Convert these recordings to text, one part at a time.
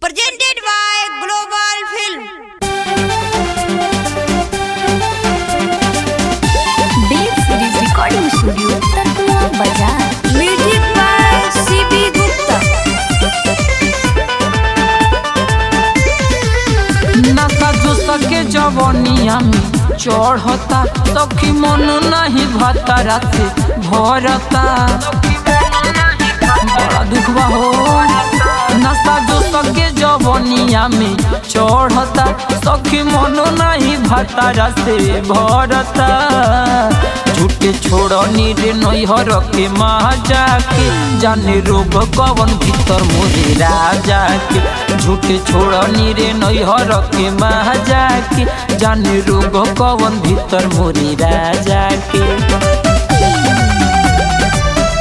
Presented by Global Film. Dev series recording studio Tarkua Bazar. Music by CB Gupta. नशा जो सके जवनिया में चढ़ता, सखी मन नहीं भतरा से भरता। बड़ा दुखवा हो। नशा जो सके जवनिया में चढ़ता, सखी मन नहीं भतरा से भरता। झूठे छोड़नी रे नैहर के मजा के, जाने रोग कवन भीतर मोरे राजा के। झूठे छोड़नी रे नैहर के मजा के, जाने रोग कवन भीतर मोरे राजा के।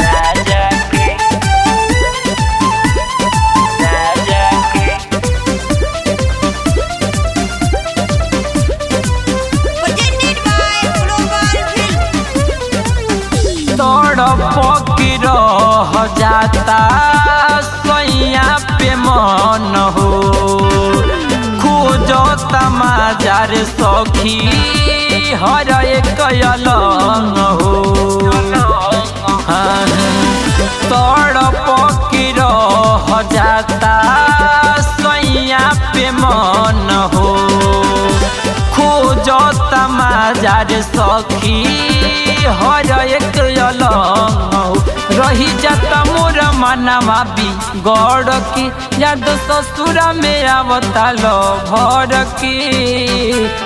राजा के, राजा के। Presented by Global Film. तड़प के रह जाता सैया पे मन हो, खोजता माजार सखी हर एक अलंग हो। हाँ, तड़प के रह जाता सैया पे मन हो, खोजता माजार सखी हर एक अलंग हो। रही जाता मोर मनवा भी गौड़ के, याद ससुरा में आवता लो भर के।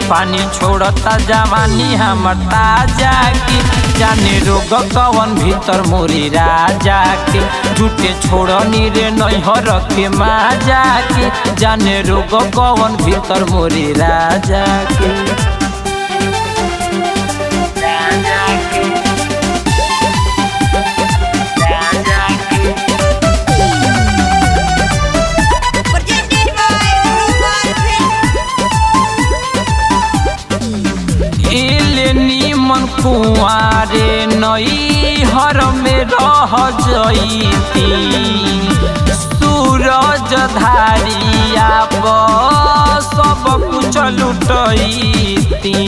पानी छोड़ता जवानी हमर ताजा के, जाने रोग कवन भीतर मोरे राजा के। झूठे छोड़नी रे नैहर के माजा के, जाने रोग कवन भीतर मोरे राजा के। राजा के, राजा के। Presented by Global Film. इले निमन कुआरे नई हर में रह जईती, सूरज धारिया सब कुछ लुटैती।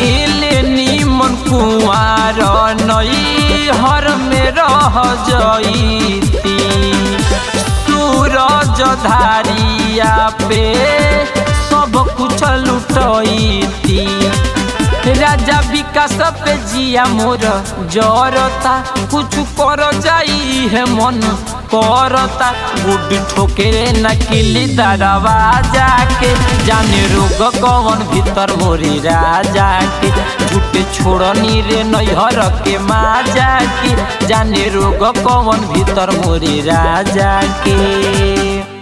इले निमन कुआर नई हर में रह जईती, सूरज धारिया पे सब कुछ लुटैती। राजा विकास पे जिया मोर जरता, कुछ कर जाई है मन करता। गुड ठोके नकिली दरवाजा के, जाने रोग कवन भीतर मोरी राजा के। झूठे छोड़नी रे नैहर के माजा के, जाने रोग कवन भीतर मोरी राजा के।